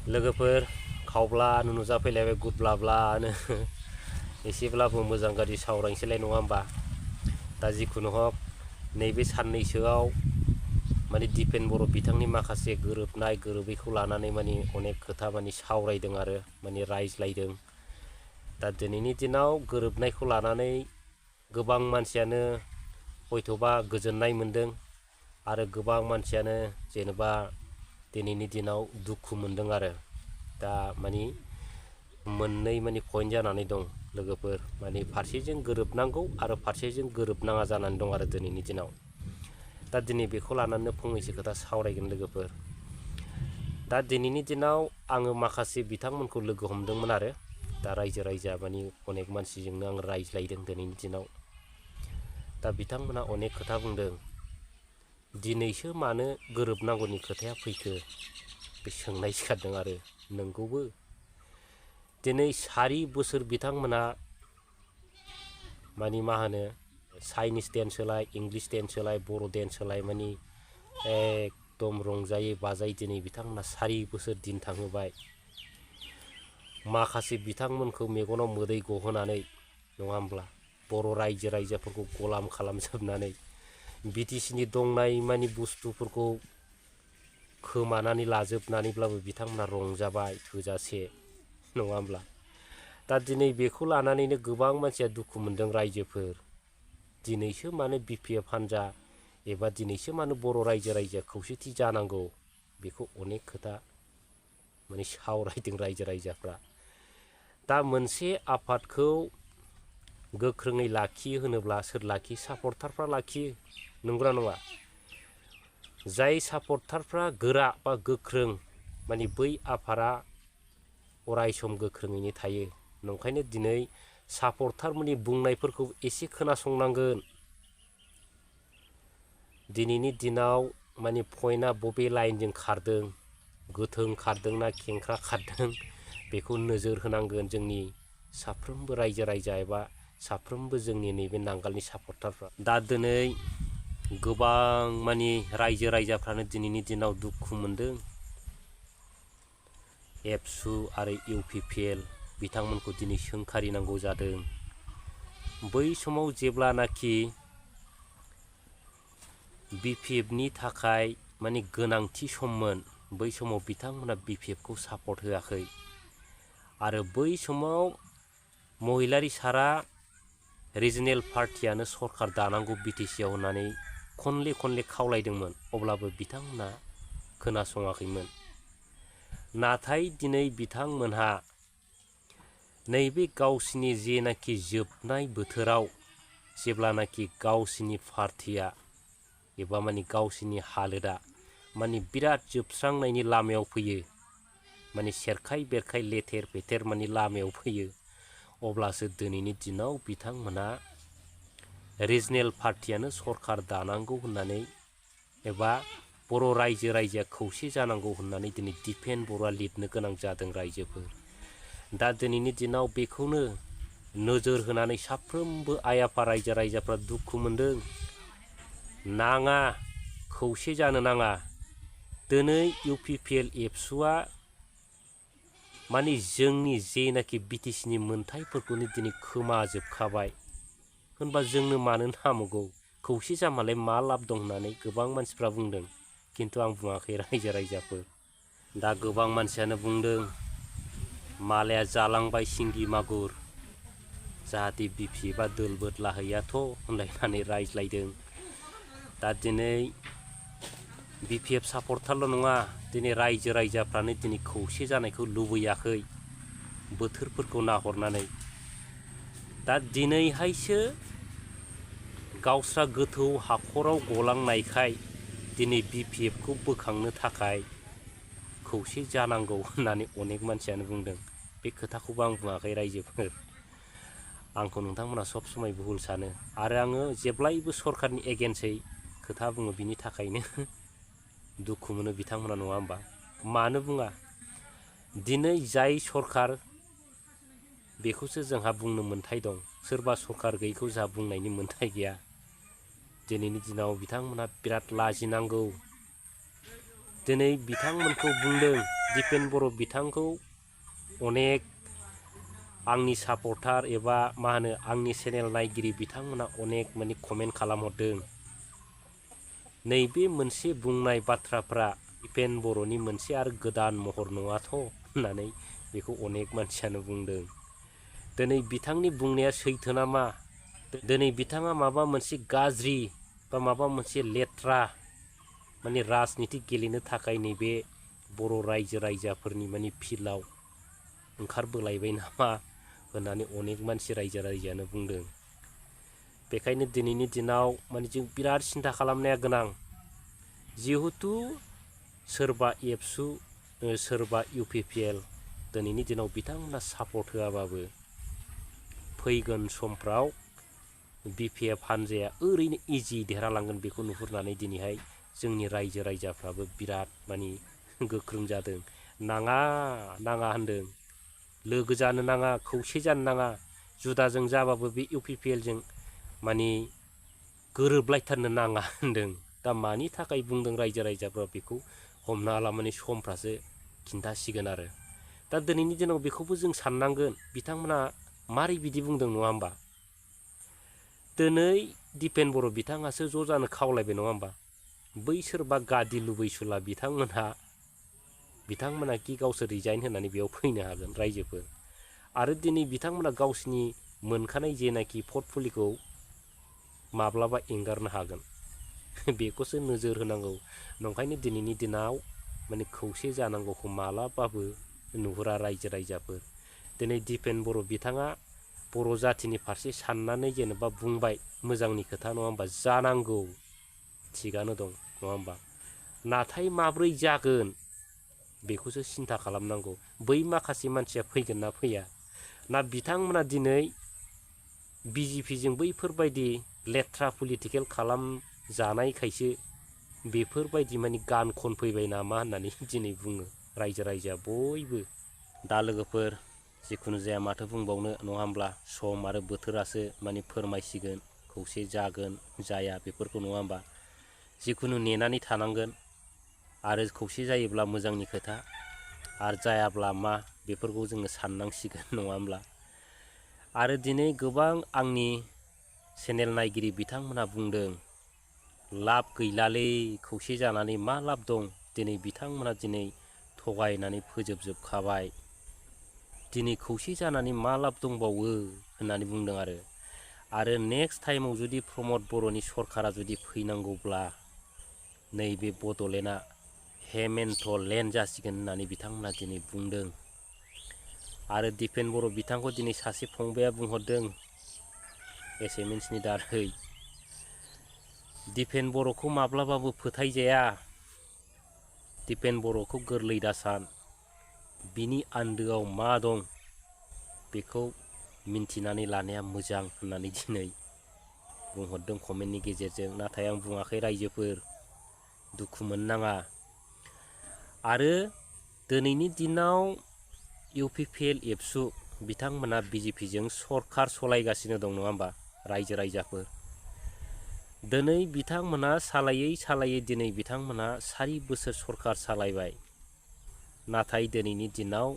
लोगोफोर खावब्ला नुजाफैलायबाय गुदब्लाब्लानो एसेब्लाबो मोजां गाज्रि सावरायनोसैलाय नङा होमबा। दा जिखुनु हक नैबे साननैसोआव माने दिपेन बर' बिथांनि माखासे गोरोबनाय गोरोबैखौ लानानै माने अनेक खोथा माने सावरायदों आरो माने रायज्लायदों। दा दिनैनि दिनाव गोरोबनायखौ लानानै गोबां मानसियानो हयथ'बा गोजोननाय मोनदों आरो गोबां मानसियानो जेनेबा दिनैनि दिनाव दुखु मोनदों आरो। दा माने मोननै माने पइन्ट जानानै दं लोगोफोर, माने फारसेजों गोरोबनांगौ आरो फारसेजों गोरोबनाङा जानानै दं आरो दिनैनि दिनाव। दा दिनै बेखौ लानानै फंनैसो खोथा सावरायगोन लोगोफोर। दा दिनैनि दिनाव आङो माखासे बिथांमोनखौ लोगो हमदोंमोन आरो दा रायजो राजा माने अनेक मानसिजोंनो आं रायज्लायदों दिनैनि दिनाव। दा बिथांमोना अनेक खोथा बुंदों। दिनैसो मानो गोरोबनांगौनि खोथाया फैखो बे सोंनाय सिखारदों आरो नंगौबो। दिनै 4 बोसोर बिथांमोना माने मा होनो चाइनिस डेन्स सोलाय, इंलिस डेन्स सोलाय, बर' डेन्स सोलाय माने एकदम रंजायै बाजायै दिनै बिथांमोना 4 बोसोर दिन थांहोबाय। माखासे बिथांमोनखौ मेगनाव मोदै गहोनानै नङा होमब्ला बर' रायजो राजाफोरखौ गलाम खालामजोबनानै बिटिसिनि दंनाय माने बुस्थुफोरखौ खोमानानै लाजोबनानैब्लाबो बिथांमोना रंजाबाय थोजासे नङा होमब्ला। दा दिनै बेखौ लानानैनो गोबां मानसिया दुखु मोनदों रायजोफोर। दिनैसो मानो बिपिएफ हान्जा एबा दिनैसो मानो बर' रायजो राजाया खौसेथि जानांगौ, बेखौ अनेक खोथा माने सावरायदों रायजो राजाफ्रा। दा मोनसे आफादखौ गोख्रोङै लाखियो होनोब्ला सोर लाखियो? सापर्टारफ्रा लाखियो, नंगौना नङा? जाय सापर्टारफ्रा गोरा बा गोख्रों माने बै आफादा अरायसम गोख्रोङैनो थायो। नंखायनो दिनै सापर्टारमोननि बुंनायफोरखौ एसे खोनासंनांगोन। दिनैनि दिनाव माने पइन्टआ बबे लाइनजों खारदों, गोथों खारदोंना खेंख्रा खारदों, बेखौ नोजोर होनांगोन जोंनि साफ्रोमबो रायजो राजा एबा साफ्रोमबो जोंनि नैबे नांगालनि सापर्टारफ्रा। दा दिनै गोबां माने रायजो राजाफ्रानो दिनैनि दिनाव दुखु मोनदों। एबसु आरो इउपिपिएल बिथांमोनखौ दिनै सोंखारिनांगौ जादों। बै समाव जेब्लानाखि बिपिएफनि थाखाय माने गोनांथि सममोन, बै समाव बिथांमोना बिपिएफखौ सापर्ट होआखै। आरो बै समाव महिलारि सारा रिजनेल पार्टियानो सरकार दानांगौ बिटिसिआव होननानै खनले खनले खावलायदोंमोन, अब्लाबो बिथांमोना खोनासङाखैमोन। नाथाय दिनै बिथांमोनहा नैबे गावसिनि जेनाखि जोबनाय बोथोराव जेब्लानाखि गावसिनि पार्टिया एबा माने गावसिनि हालोदा माने बिराद जोबस्रांनायनि लामायाव फैयो, माने सेरखाय बेरखाय लेथेर फेथेर माने लामायाव फैयो, अब्लासो दिनैनि दिनाव बिथांमोना रिजनेल पार्टियानो सरकार दानांगौ होननानै एबा बर' रायजो राजाया खौसे जानांगौ होननानै दिनै दिपेन बर'आ लिरनो गोनां जादों रायजोफोर। दा दिनैनि दिनाव बेखौनो नोजोर होनानै साफ्रोमबो आइ आफा रायजो राजाफ्रा दुखु मोनदों। नाङा, खौसे जानो नाङा। दिनै इउपिपिएल एबसुआ माने जोंनि जेनाखि बिटिसिनि मोनथायफोरखौनो दिनै खोमाजोबखाबाय होनबा जोंनो मानो नांबावगौ? खौसे जामालाय मा लाब दं होननानै गोबां मानसिफ्रा बुंदों, खिन्थु आं बुङाखै रायजो राजाफोर। दा गोबां मानसियानो बुंदों मालाया जालांबाय सिंगि मागुर, जाहाथे बिपिएफआ दोल बोदला हैयाथ' होनलायनानै रायज्लायदों। दा दिनै बिपिएफ सापर्टारल' नङा, दिनै रायजो राजाफ्रानो दिनै खौसे जानायखौ लुबैयाखै बोथोरफोरखौ नाहरनानै। दा दिनैहायसो गावस्रा गोथौ हाखराव गलांनायखाय दिनै बिपिएफखौ बोखांनो थाखाय खौसे जानांगौ होननानै अनेक मानसियानो बुंदों। बे खोथाखौबो आं बुङाखै रायजोफोर। आंखौ नोंथांमोना सब समाय भुल सानो आरो आङो जेब्लायबो सरकारनि एगेन्स्टै खोथा बुङो, बिनि थाखायनो दुखु मोनो बिथांमोना, नङा होमबा? मानो बुङा? दिनै जाय सरकार बेखौसो जोंहा बुंनो मोन्थाय दं, सोरबा सरकार गैयैखौ जोंहा बुंनायनि मोन्थाय गैया। दिनैनि दिनाव बिथांमोना बिराद लाजिनांगौ। दिनै बिथांमोनखौ बुंदों दिपेन बर' बिथांखौ अनेक आंनि सापर्टार एबा मा होनो आंनि चेनेल नायगिरि बिथांमोना अनेक माने कमेन्ट खालामहरदों। नैबे मोनसे बुंनाय बाथ्राफ्रा दिपेन बर'नि मोनसे आरो गोदान महर नङाथ' होननानै बेखौ अनेक मानसियानो बुंदों। दिनै बिथांनि बुंनाया सैथो नामा? दिनै बिथाङा माबा मोनसे गाज्रि बा माबा मोनसे लेथ्रा माने राजनिति गेलेनो थाखाय नैबे बर' रायजो राजाफोरनि माने फिल्डआव ओंखारबोलायबाय नामा होननानै अनेक मानसि रायजो राजायानो बुंदों। बेखायनो दिनैनि दिनाव माने जों बिराद सिन्था खालामनाया गोनां। जिहेथु सोरबा एबसु सोरबा UPPL दिनैनि दिनाव बिथांमोना सापर्ट होआबाबो फैगोन समफ्राव BPF हानजाया ओरैनो इजि देरहालांगोन बेखौ नुहुरनानै दिनैहाय जोंनि रायजो राजाफ्राबो बिराद माने गोख्रों जादों। नाङा होनदों, लोगो जानो नाङा, खौसे जानो नाङा, जुदाजों जाबाबो बे UPPLजों माने गोरोबलायथारनो नाङा होनदों। दा मानि थाखाय बुंदों रायजो राजाफ्रा बेखौ हमना ला माने समफ्रासो खिन्थासिगोन आरो। दा दिनैनि दिनाव बेखौबो जों साननांगोन बिथांमोना मारै बिदि बुंदों नङा होमबा? दिनै दिपेन बर' बिथाङासो ज' जानो खावलायबाय नङा होमबा? बैसोरबा गादि लुबैसुला बिथांमोना कि गावसोर रिजाइन होनानै बेयाव फैनो हागोन रायजोफोर। आरो दिनै बिथांमोना गावसिनि मोनखानाय जेनाखि पर्टफलिय'खौ माब्लाबा एंगारनो हागोन बेखौसो नोजोर होनांगौ। नंखायनो दिनैनि दिनाव माने खौसे जानांगौखौ मालाबाबो नुहुरा रायजो राजाफोर। दिनै दिपेन बर' बिथाङा बर' जाथिनि फारसे साननानै जेनेबा बुंबाय मोजांनि खोथा नङा होमबा? जानांगौ, थिगानो दं नङा होमबा? नाथाय माब्रै जागोन बेखौसो सिन्था खालामनांगौ। बै माखासे मानसिया फैगोन ना फैया? ना बिथांमोना दिनै BJPजों बैफोरबायदि लेथ्रा पलिटिकेल खालामजानायखायसो बेफोरबायदि माने गान खनफैबाय नामा होननानै दिनै बुङो रायजो राजाया बयबो। दा लोगोफोर जिखुनु जाया माथो बुंबावनो नङा होमब्ला? सम आरो बोथोरासो माने फोरमायसिगोन खौसे जागोन जाया बेफोरखौ नङा होमबा? जिखुनु नेनानै थानांगोन। आरो खौसे जायोब्ला मोजांनि खोथा, आरो जायाब्ला मा बेफोरखौ जोङो साननांसिगोन नङा होमब्ला? आरो दिनै गोबां आंनि चेनेल नायगिरि बिथांमोना बुंदों लाब गैलालै खौसे जानानै मा लाब दं, दिनै बिथांमोना दिनै थगायनानै फोजोबजोबखाबाय, दिनै खौसे जानानै मा लाब दंबावो होननानै बुंदों आरो नेक्स्ट टाइमाव जुदि प्रमद बर'नि सरकारा जुदि फैनांगौब्ला नैबे बड'लेण्डआ हेमेन्ट लेण्ड जासिगोन होननानै बिथांमोना दिनै बुंदों। आरो दिपेन बर' बिथांखौ दिनै सासे फंबाया बुंहरदों SMS-नि दारै, दिपेन बर'खौ माब्लाबाबो फोथायजाया, दिपेन बर'खौ गोरलै दासान, बिनि आन्दोआव मा दं बेखौ मिन्थिनानै लानाया मोजां होननानै दिनै बुंहरदों कमेन्टनि गेजेरजों। नाथाय आं बुङाखै रायजोफोर दुखु मोननाङा। आरो दिनैनि दिनाव UPPL एबसु बिथांमोना BJPजों सरकार सलायगासिनो दं नङा होमबा? रायजो राजाफोर दिनै बिथांमोना सालायै दिनै बिथांमोना 4 बोसोर सरकार सालायबाय। नाथाय दिनैनि दिनाव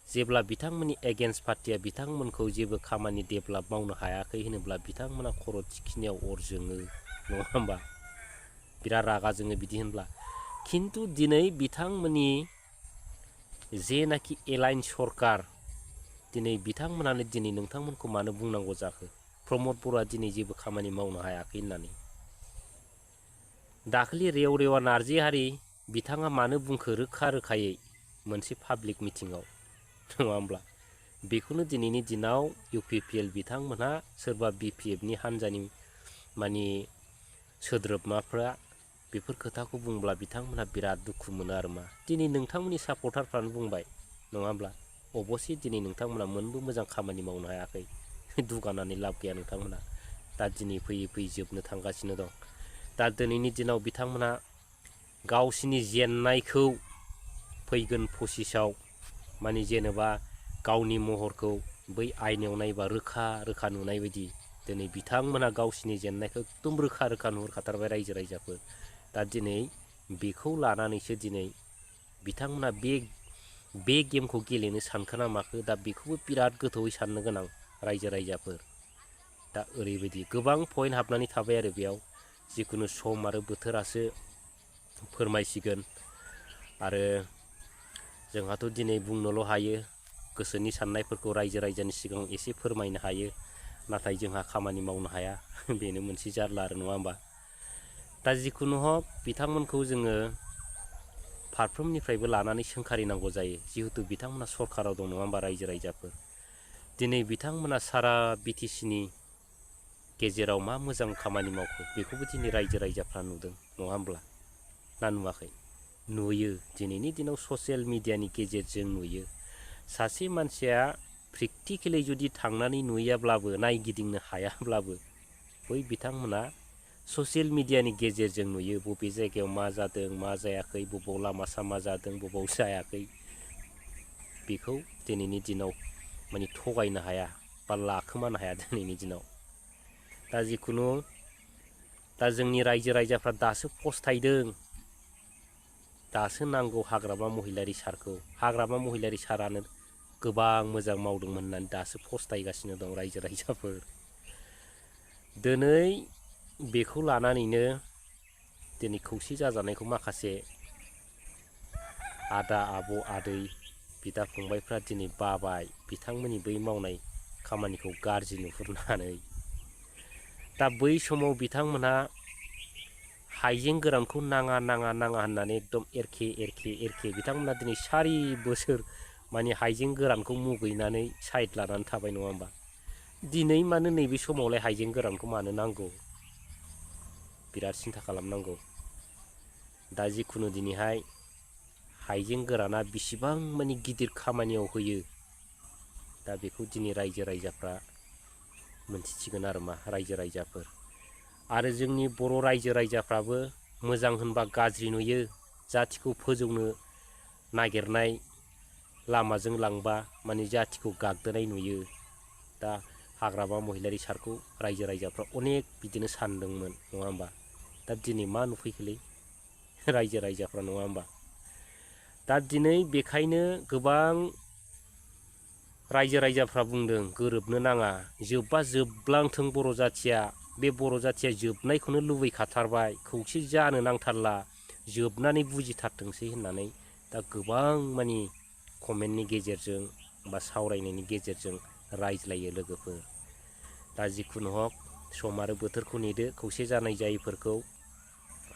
जेब्ला बिथांमोननि एगेन्स्ट पार्टिया बिथांमोनखौ जेबो खामानि डेभेलप मावनो हायाखै होनोब्ला बिथांमोना खर' थिखिनियाव अर जोङो नङा होमबा? बिराद रागा जोङो बिदि होनब्ला। खिन्थु दिनै बिथांमोननि जेनाखि एलाइन सरकार, दिनै बिथांमोनानो दिनै नोंथांमोनखौ मानो बुंनांगौ जाखो प्रमद बर'आ दिनै जेबो खामानि मावनो हायाखै होननानै? दाखालि रेवा नार्जि हारि बिथाङा मानो बुंखो रोखा रोखायै मोनसे पाब्लिक मिटिङाव नङा होमब्ला? बेखौनो दिनैनि दिनाव UPPL बिथांमोनहा सोरबा BPFनि हानजानि माने सोद्रोमाफ्रा बेफोर खोथाखौ बुंब्ला बिथांमोनहा बिराद दुखु मोनो आरो मा। दिनै नोंथांमोननि सापर्टारफ्रानो बुंबाय नङा होमब्ला? अबसे दिनै नोंथांमोना मोनबो मोजां खामानि मावनो हायाखै, दुगानानै लाब गैया नोंथांमोना। दा दिनै फैयै जोबनो थांगासिनो दं। दा दिनैनि दिनाव बिथांमोना गावसिनि जेननायखौ फैगोन 25आव माने जेनेबा गावनि महरखौ बै आयनायाव नायबा रोखा नुनाय बायदि दिनै बिथांमोना गावसिनि जेननायखौ एकदम रोखा नुहुरखाथारबाय रायजो राजाफोर। दा दिनै बेखौ लानानैसो दिनै बिथांमोना बे बे गेमखौ गेलेनो सानखोना माखो दा बेखौबो बिराद गोथौयै साननो गोनां रायजो राजाफोर। दा ओरैबायदि गोबां पइन्ट हाबनानै थाबाय आरो बेयाव जिखुनु सम आरो बोथोरासो फोरमायसिगोन। आरो जोंहाथ' दिनै बुंनोल' हायो, गोसोनि साननायफोरखौ रायजो राजानि सिगाङाव एसे फोरमायनो हायो, नाथाय जोंहा खामानि मावनो हाया बेनो मोनसे जारला आरो नङा होमबा। दा जिखुनु हक बिथांमोनखौ जोङो फारफ्रोमनिफ्रायबो लानानै सोंखारिनांगौ जायो, जिहेथु बिथांमोना सरकाराव दं नङा होमबा रायजो राजाफोर। दिनै बिथांमोना सारा बिटिसिनि गेजेराव मा मोजां खामानि मावखो बेखौबो दिनै रायजो राजाफ्रा नुदों नङा होमब्ला, ना नुवाखै? नुयो, दिनैनि दिनाव ससियेल मिडियानि गेजेरजों नुयो। सासे मानसिया प्रेक्टिकेलि जुदि थांनानै नुयाब्लाबो नायगिदिंनो हायाब्लाबो बै बिथांमोना ससियेल मिडियानि गेजेरजों नुयो बबे जायगायाव मा जादों मा जायाखै, बबाव लामा सामा जादों बबाव जायाखै, बेखौ दिनैनि दिनाव माने थगायनो हाया बा लाखोमानो हाया दिनैनि दिनाव। दा जिखुनु दा जोंनि रायजो राजाफ्रा दासो फस्थायदों, दासो नांगौ हाग्रामा महिलारि सारखौ। हाग्रामा महिलारि सारानो गोबां मोजां मावदोंमोन होननानै दासो फस्थायगासिनो दं रायजो राजाफोर। दिनै बेखौ लानानैनो दिनै खौसे जाजानायखौ माखासे आदा आब' आदै बिदा फंबायफ्रा दिनै बाबाय, बिथांमोननि बै मावनाय खामानिखौ गाज्रि नुहुरनानै। दा बै समाव बिथांमोनहा हाइजें गोरानखौ नाङा नाङा नाङा होननानै एकदम एरखे बिथांमोना दिनै 4 बोसोर माने हाइजें गोरानखौ मुगैनानै साइड लानानै थाबाय नङा होमबा। दिनै मानो नैबे समावलाय हाइजें गोरानखौ मानो नांगौ, बिराद सिन्था खालामनांगौ। दा जिखुनु दिनैहाय हाइजें गोराना बिसिबां माने गिदिर खामानियाव होयो, दा बेखौ दिनै रायजो राजाफ्रा मोनथिसिगोन आरो मा रायजो राजाफोर। आरो जोंनि बर' रायजो राजाफ्राबो मोजां होनबा गाज्रि नुयो, जाथिखौ फोजौनो नागिरनाय लामाजों लांबा माने जाथिखौ गाग्दोनाय नुयो। दा हाग्रामा महिलारि सारखौ रायजो राजाफ्रा अनेक बिदिनो सानदोंमोन नङा होमबा। दा दिनै मा नुफैखोलै रायजो राजाफ्रा नङा होमबा। दा दिनै बेखायनो गोबां रायजो राजाफ्रा बुंदों गोरोबनो नाङा, जोब्बा जोबलांथों बर' जाथिया, बे बर' जाथिया जोबनायखौनो लुबैखाथारबाय, खौसे जानो नांथारला, जोबनानै बुजिथारथोंसै होननानै दा गोबां मानि कमेन्टनि गेजेरजों बा सावरायनायनि गेजेरजों रायज्लायो लोगोफोर। दा जिखुनु हक सम आरो बोथोरखौ नेदो खौसे जानाय जायैफोरखौ।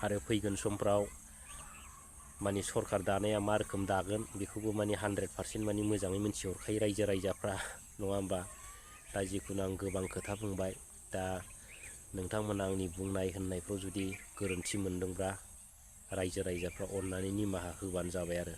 आरो फैगोन समफ्राव माने सरकार दानाया मा रोखोम दागोन बेखौबो माने 100% माने मोजाङै मिथिहरखायो रायजो राजाफ्रा नङा होमबा। दा जिखुनु आं गोबां खोथा बुंबाय, दा नोंथांमोना आंनि बुंनाय होननायफ्राव जुदि गोरोन्थि मोनदोंब्ला रायजो राजाफ्रा अननानै निमाहा होबानो जाबाय आरो।